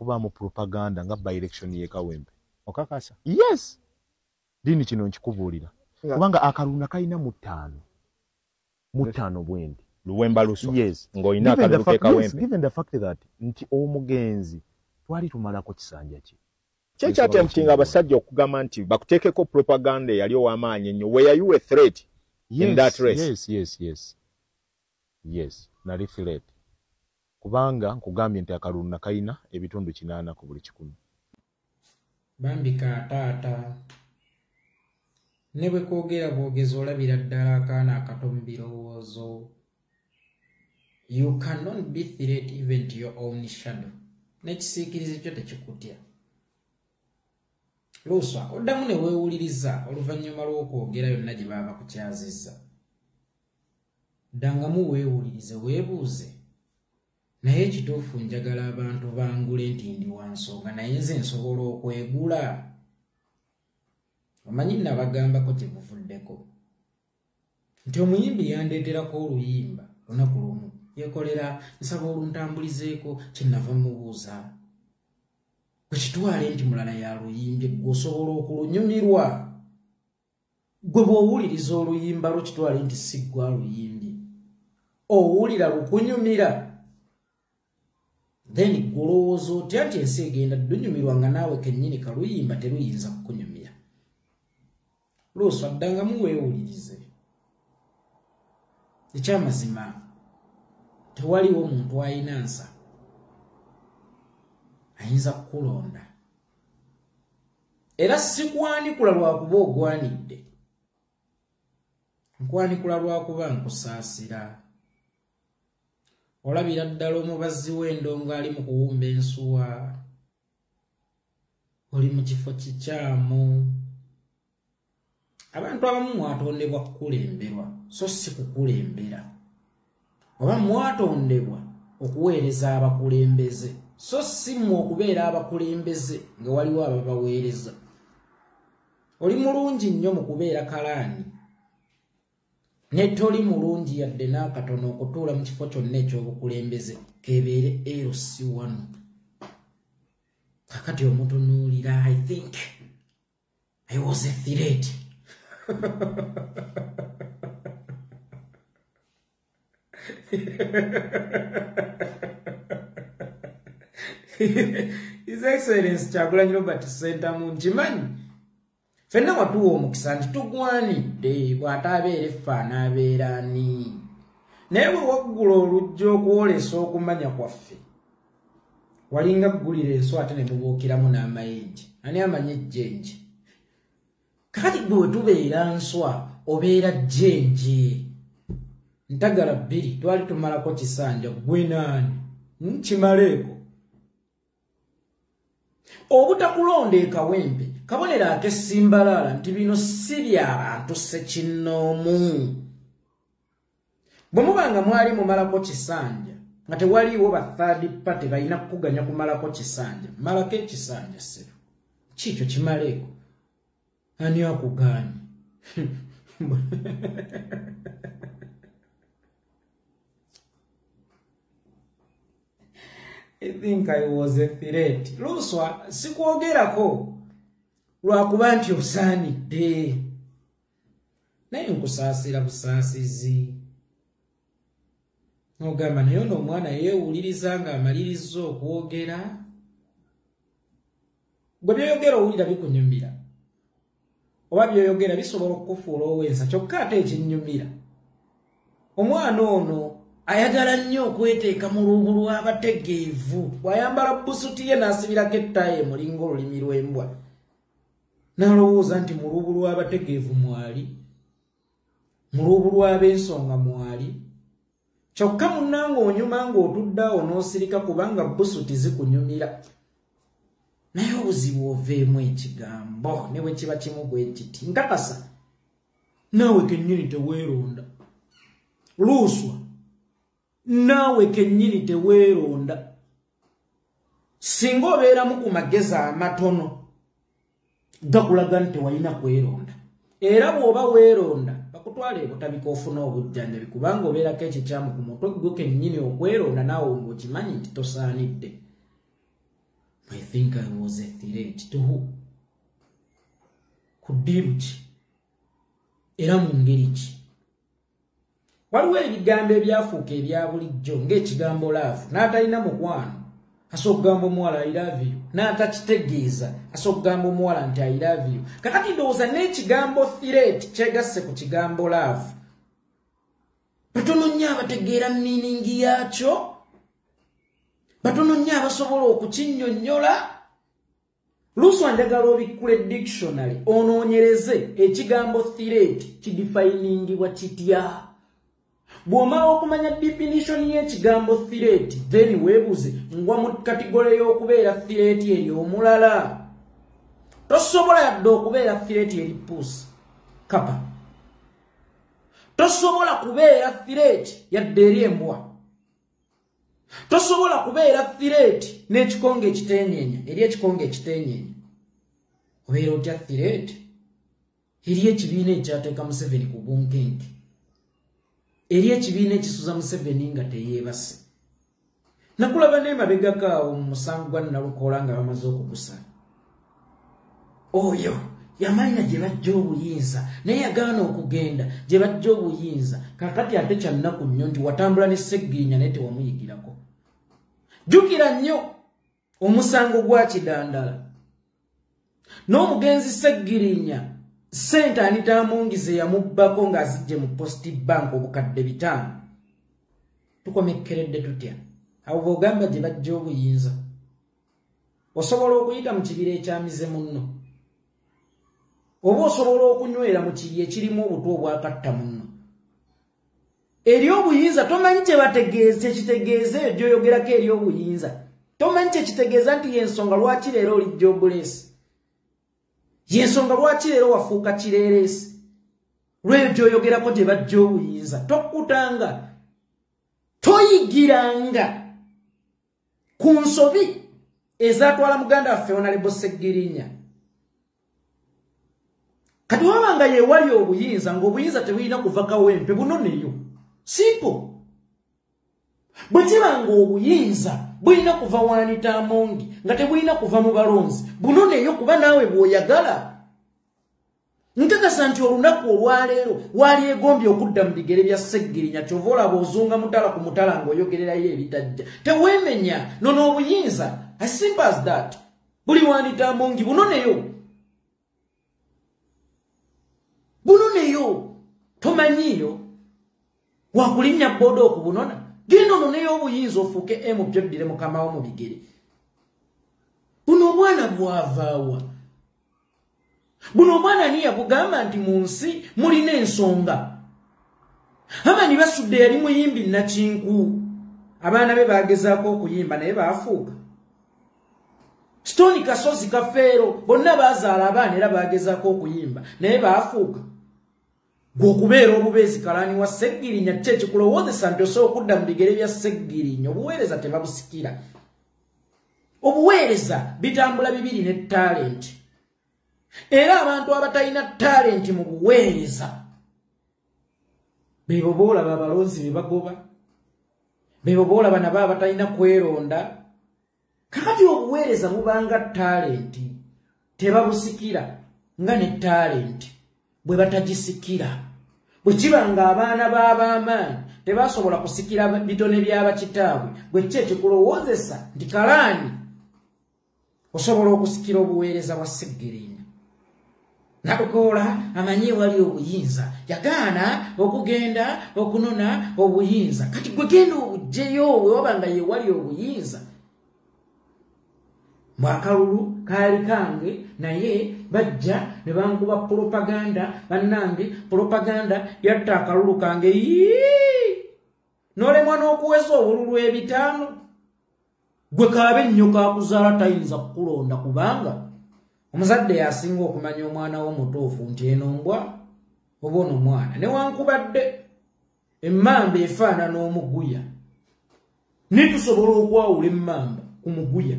kubaamu propaganda nga by election ye Kawempe. Okakasa? Yes, dini kino nkikubuulira, kubanga akalulu kalina mu ttaano, mu ttaano bwendi. Luwemba Luswa? Yes. Ng'olina akalulu ke Kawempe? Given the fact that nti omugenzi twali tumalako kisanja kye. Kyekyatemptinga abasajja okugamba nti bakuteekeko propaganda eyali ow'amaanyi ennyo? Were you a threat in that race? Yes, nali threat, kubanga nkugambye nti akalulu nakayina ebitundu 80 ku buli 100. Bambi ka taata, ne bwe kwogera bwogezi olabira ddala akaana akato mu birowoozo. You cannot be threat even to your own shadow. N'ekisiikirize kyo tekikutya. Luswa, oddamu ne weewuliriza oluvannyuma lw'okwogera yonna gye baba bakukyazizza. Ddangamu weewulirize, weebuuze, naye ekituufu njagala abantu bangule nti ndi wa nsonga, naye nze nsobola okwegula? Omanyi nabagambako gye buvuddeko nti omuyimbi yandeeterako oluyimba lunaku lumu, yeekolera, nsaba oluntambulizeeko. Kyenava mubuuza, gwe kitwale nti mulala yaluyimbye, gwe osobola okulunyumirwa? Gwe bw'owuliriza oluyimba lwo, kitwale nti si ggwe aluyimbye, owulira lukunyumira? Then gwe olowooza otya nti ensi egenda ddunyumirwa nga naawe kennyini kaluyimba teruyinza kukunyumira? Luswa, ddangamu weewulirize. Ekyamazima, tewaliwo muntu ayina nsa ayinza kukulonda, era sikwanikula lwakuba ogwanidde, nkwanikula lwakuba nkusaasira. Olabira ddala omubazzi w'endongo ali mu kuwumba ensuwa. Oli mu kifo kikyamu. Abantu abamu mwatondebwa kukulemberwa so si kukulembera, oba mwatondebwa okuweereza abakulembeze so si mmwe okubeera abakulembeze nga waliwo ababaweereza. Oli mulungi nnyo mu kubeera kalaani, ne toli mulungi yadde n'akatono okutuula mu kifo kyonna ekyobukulembeze, kebeere LC1. Kakati omutunuulira, I think I was a threat. His Excellence Kyagulanyi Robert Ssentamu, nkimanyi ffenna watuwa omukisa nti tugwanidde, bw'ataabeera effe anaabeera ani? Naye bwe waggula oluggi okwolesa okumanya kwaffe, walinga ggulira enswa ate ne mubuukiramu n'amayinji. Ani amanyi ejjenje? Kakati gwe we tubeera nswa, obeera jjenje. Ntagala bbiri twali tumalako kisanja, gwe naani nkimaleeko? Obutakulonda e Kawempe kabonero ak'essimbalaala nti bino si by'abantu ssekinnoomu. Bwe muba nga mwali mumalako kisanja nga tewaliiwo ba third party balina kukuganya kumalako kisanja, malako ekisanja ssebo, kiikyo kimaleeko, ani akugaanye? I think I was a threat. Luswa, sikwogerako lwakuba nti osaanidde, naye nkusaasira busaasizi. N'ogamba naye ono omwana yeewuliriza ng'amaliriza okwogera. Gwe byoyogera owulira bikunyumira, oba byoyogera bisobola okukufuula ow'ensa? Kyokka ate ekinnyumira, omwana ono ayagala nnyo okweteeka mu lubu lw'abategeevu. Bw'ayambala busuti ye n'asibirako ettaayi emulinga olulimi lw'embwa, n'alowooza nti mu lubu lw'abategeevu mwali, mu lubu lw'ab'ensonga mwali. Kyokka munnange onyuma ng'otudde awo n'osirika kubanga busuti zikunyumira, naye obuzibu oveemu ekigambo ne bwe kiba kimu bwe kiti. Nkakasa naawe kennyini teweeronda. Luswa, naawe kennyini teweeronda. Singa obeeramu ku magezi amatono gakulaga nti tewalina kweronda, era bw'oba weeronda bakutwala ebutabika ofuna obujjanjabi, kubanga obeerako ekikyamu ku mutwe gwe kennyini okweronda naawe ng'okimanyi nti tosaanidde. think I was a threat to who? Ku ddiiru ki? Era mu ngeri ki? Waliwo ebigambo ebyafuuka ebya bulijjo ng'ekigambo love, n'atalina mukwano asobola okugamba omuwala I love you, n'atakitegeeza asobola okugamba omuwala nti I love you. Kakati ndowooza n'ekigambo threat kyegasse ku kigambo love. Batono nnyo abategeera meaning yaakyo, batono nnyo abasobola okukinnyonnyola. Luswa njagala obikkule dictionary onoonyereze ekigambo threat kidefiningibwa kitya. Bw'omala okumanya definition y'ekigambo threat, then weebuze ngwa mu category y'okubeera threat eri omulala. Tosobola yadde okubeera threat eri pusi kapa, tosobola kubeera threat yadde eri embwa, tosobola kubeera threat n'ekikonge ekitenyeenya eri ekikonge ekitenyeenya. Obeera otya threat eri ekibiina ekyateeka Museveni ku bunkenke, eri ekibiina ekisuza Museveni nga teyeebase? Nakulaba n'emabegako awo mu musango gwa Nalukoola nga bamaze okugusala. Oyo yamanya gye bajja obuyinza, naye yagaana okugenda gye bajja obuyinza. Kakati ate kyannaku nnyo nti watambula ne Ssegirinya naye tewamuyigirako. Jjukira nnyo omusango gwa Kidandala n'omugenzi Ssegirinya, ssente Anita Amongi ze yamubbako ng'azijje mu Post Bank 5,000. Tukomekkeredde tutya? Awo bw'ogamba gye bajja obuyinza, osobola okuyita mu kibira ekyamize munno, oba osobola okunywera mu kiri ekirimu obutwa obwakatta munno. Eri obuyinza tomanyi kye bategeeza, ekitegeeza eyo gy'oyogerako eri obuyinza tomanyi kyekitegeeza, nti y'ensonga lwaki leero oli jobless, y'ensonga lwaki leero wafuuka kireeresi, lweyo gy'oyogerako gye bajja obuyinza. Tokkutanga, toyigiranga ku nsobi ezatwala muganda waffe Honorable Ssegirinya. Kati waba nga yewali obuyinza, ng'obuyinza tebulina kuva Kawempe, bunoneyo. Simple. Bwe kiba ng'obuyinza bulina kuva wa Anita Amongi, nga tebulina kuva mu balonzi, bunoneyo, kuba naawe bw'oyagala. Nkakasa nti olunaku olwaleero walyegombye okudda mu bigere bya Ssegirinya, kyova olaba ozunga mutala ku mutala ng'oyogererayo ebitajja. Teweemenya, nono obuyinza, as simple as that. Buli wa Anita Amongi, bunoneyo. Bunoneyo, tomanyiyo wakulinnya boda okubunona. Genda ononeyo obuyinza ofuuke MP oddire mukama wo mu bigere. Buno obwana bwavaawa? Buno omwana ani yabugamba nti mu nsi mulina ensonga? Amani Basudde yali muyimbi nakinku, abaana be bagezaako okuyimba naye baafuuka. Stone Kasozi Kafeero bonna bazaala abaana era bagezaako okuyimba naye baafuuka. Gwe okubeera obubeezi kalaani wa Ssegirinya, ki ekikulowoozesa nti osobola okudda mu bigere bya Ssegirinya? Obuweereza tebabusikira. Obuweereza bitambula bibiri ne talenti. Era abantu abatalina talenti mu buweereza bebo boolaba abalonzi be bagoba, bebo boolaba nabo abatalina kweronda. Kakati obuweereza bubanga talenti, tebabusikira nga ne talenti bwe batagisikira. Bwe kiba nga abaana b'ab'amaanyi tebasobola kusikira bitone by'abakitaabwe, bwe ki ekikulowoozesa nti kalaani osobola okusikira obuweereza bwa Ssegirinya? Nalukoola amanyi wali obuyinza, yagaana okugenda okunona obuyinza. Kati gwe genda obuggyeyo bwe waba nga ye wali obuyinza. Mwakalulu kaali kange, naye bajja ne bankuba propaganda. Bannange, propaganda yatta akalulu kange. N'olemwa n'okuweza obululu 5. Gwe kaabe nnyo kakuzaala tayinza kukulonda, kubanga omuzadde yasinga okumanya omwana wo omutuufu nti eno mbwa oba ono mwana. Newankubadde emmamba efaanana omuguya, naye tusobola okwawula emmamba ku muguya.